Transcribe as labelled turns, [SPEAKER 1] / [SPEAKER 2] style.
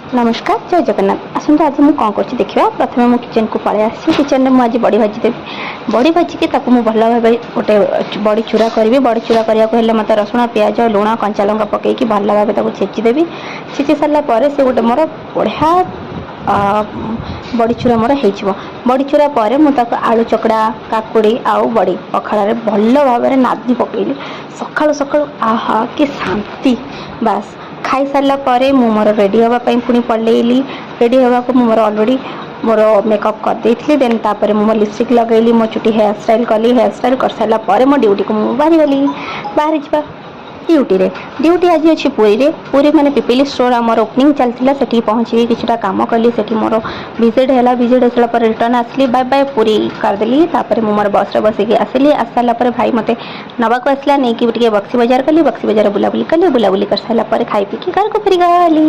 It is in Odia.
[SPEAKER 1] ନମସ୍କାର, ଜୟ ଜଗନ୍ନାଥ। ଆସନ୍ତୁ, ଆଜି ମୁଁ କ'ଣ କରୁଛି ଦେଖିବା। ପ୍ରଥମେ ମୁଁ କିଚେନକୁ ପଳେଇ ଆସିଛି। କିଚେନରେ ମୁଁ ଆଜି ବଡ଼ି ଭାଜି ଦେବି। ବଡ଼ି ଭାଜିକି ତାକୁ ମୁଁ ଭଲ ଭାବେ ଗୋଟେ ବଡ଼ି ଚୁରା କରିବି। ବଡ଼ି ଚୁରା କରିବାକୁ ହେଲେ ମୋତେ ରସୁଣ, ପିଆଜ, ଲୁଣ, କଞ୍ଚା ଲଙ୍କା ପକାଇକି ଭଲ ଭାବେ ତାକୁ ଛେଚିଦେବି। ଛେଚି ସାରିଲା ପରେ ସେ ଗୋଟେ ମୋର ବଢ଼ିଆ ବଡ଼ି ଚୁରା ମୋର ହେଇଯିବ। ବଡ଼ି ଚୁରା ପରେ ମୁଁ ତାକୁ ଆଳୁ ଚକଡ଼ା, କାକୁଡ଼ି ଆଉ ବଡ଼ି ପଖାଳରେ ଭଲ ଭାବରେ ନାଦି ପକେଇଲି ସକାଳୁ ସକାଳୁ। ଆହା, କି ଶାନ୍ତି! ବାସ୍, ଖାଇସାରିଲା ପରେ ମୁଁ ମୋର ରେଡ଼ି ହେବା ପାଇଁ ପୁଣି ପଳେଇଲି। ରେଡ଼ି ହେବାକୁ ମୁଁ ମୋର ଅଲରେଡ଼ି ମୋର ମେକଅପ୍ କରିଦେଇଥିଲି। ଦେନ୍ ତାପରେ ମୁଁ ମୋ ଲିପଷ୍ଟିକ୍ ଲଗେଇଲି, ମୋ ଚୁଟି ହେୟାର ଷ୍ଟାଇଲ୍ କଲି। ହେୟାର ଷ୍ଟାଇଲ୍ କରିସାରିଲା ପରେ ମୋ ଡ୍ୟୁଟିକୁ ମୁଁ ବାହାରିଗଲି। ବାହାରି ଯିବା ଡ୍ୟୁଟିରେ। ଡ୍ୟୁଟି ଆଜି ଅଛି ପୁରୀରେ। ପୁରୀ ମାନେ ପିପିଲି ଷ୍ଟୋର୍ ଆମର ଓପନିଂ ଚାଲିଥିଲା। ସେଠିକି ପହଞ୍ଚିକି କିଛିଟା କାମ କଲି। ସେଠି ମୋର ଭିଜିଟ୍ ହେଲା। ଭିଜିଟ୍ ହେଇସାରିଲା ପରେ ରିଟର୍ନ ଆସିଲି। ବାଏ ବାଏ ପୁରୀ କରିଦେଲି। ତାପରେ ମୁଁ ମୋର ବସ୍ରେ ବସିକି ଆସିଲି। ଆସି ସାରିଲା ପରେ ଭାଇ ମୋତେ ନେବାକୁ ଆସିଲା। ନେଇକି ଟିକେ ବକ୍ସି ବଜାର କଲି। ବକ୍ସି ବଜାର ବୁଲାବୁଲି କଲି। ବୁଲାବୁଲି କରିସାରିଲା ପରେ ଖାଇ ପିଇକି ଘରକୁ ଫେରିଗଲି।